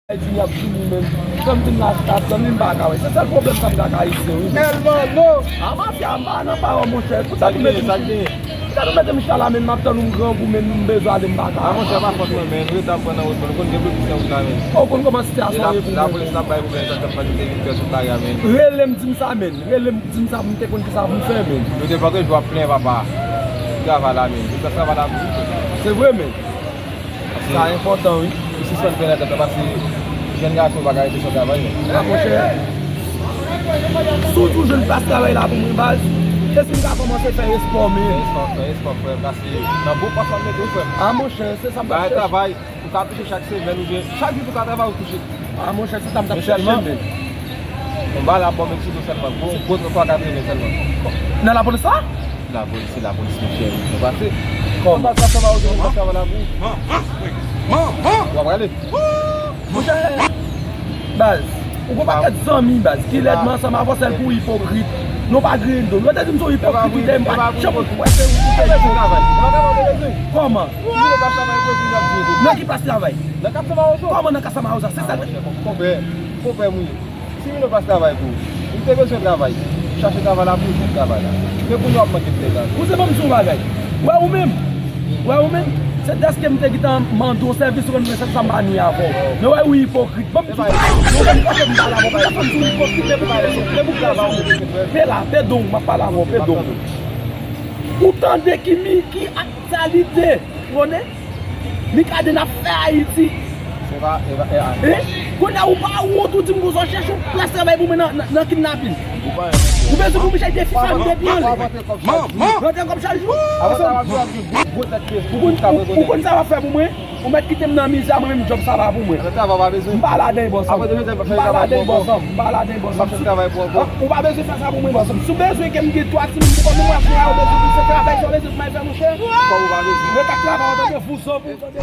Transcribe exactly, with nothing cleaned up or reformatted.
Junior ap vini menm. Jan m di m la, ap tann li, m pa ka wè. Se sèl pwoblèm sa m gen ak Ayisyen, wi. Tèlman lo. A mafya, m pa nan pawòl, monchè. Poutèt ou mete m, poutèt ou mete m chita la, menm m ap tann ou, m grangou, menm m bezwen ale, m pa ka. A monchè, pa fòt mwen, men. Rete ap pran nan wout mwen. Nou konn gen blokis nan wout la, men. Ou konn kòman sitiyasyon an ye pou mwen. Lapolis la bay pwoblèm, sa k ap fè nou te vin pè sou kay a, men. Rele m, di m sa, men. Rele m, di m sa, m te konn ki sa pou m fè, men. Nou te pran jou ap plen, papa. Travay la, men. Travay la, men. Se vre, men. Sa enpòtan, wi. Ou sispann plen nan tèt la, paske jèn gason pa ka rete san travay, non. A, monchè, si w di w jwenn plas travay la pou mwen, baz, e si m ka kòmanse fè espò, men. Fè espò, fè espò, frè m, paske nan bon plas w ap mete w, frè m. A, monchè, se sa m ap chèche. Travay, ou ka touche chak semèn, oubyen chak jou ou ka travay, ou touche. A, monchè, se sa m t ap chèche, men. Yon bal ap bò Meksiko sèlman. Gwo, gwo twa katreven sèlman. Nan lapolis la? Lapolis, se lapolis, monchè. Nou pase. Kòman? Anba sa, sa va, ou pase anba la pou. Manman! Manman! W ap rale? Monchè, baz, ou gon pakèt zanmi, baz, ki lèd, men ansanm avè w, sèl pou ipokrit. Nou pa griyen do. Yo te di m se yon ipokrit, ide m pa janm wè se ou ki te di. Kòman? Nan ki plas travay? Kòman nan Kasamawozo? Se sa. Konpè, konpè mwen. Si vin yon plas travay pou ou, ou te bezwen travay, ou chache travay la pou ou jwenn travay la. Men kounye a w ap manke travay. Kouzen, ban m di w yon bagay. Wè ou menm, wè ou menm, se dèske m te gentan mande w sèvis ou konn mwen, se sa m pa ni avè w. Men wè ou ipokrit. Ban m di w, non, ban m di w, m pale avè w. Ban m di w, ipokrit, men pou ki rezon? Men pou ki rezon? Men la, pe don, m ap pale avè w, pe don. Ou tande ki mi, ki ak sa lide, konnen? Mikaden ap fè Ayiti. Se pa, e pa, e a. Eh? Kounye a ou pa wont, ou di m konsa w chèche yon plas travay pou mwen nan, nan, nan kidnapin. Ou pa yon. Ou bezwen pou Michel defi fanmi depi anlè. Rantre kòb chak jou. Ou konn, ou, ou konn sa w ap fè pou mwen? Ou mèt kite m nan mizè, mwen menm djòb sa pa pou mwen. M pa ladan bòs an. M pa ladan bòs an. M pa ladan bòs an. Ou pa bezwen fè sa pou mwen, bòs an. Si w bezwen ke m gen twa timoun pou kòm mwen, ou bezwen pou se travay sa w bezwen pou m al fè, monchè. Kòb ou pa bezwen. Ret ak travay, ou tande, vouzan pou ou, tande.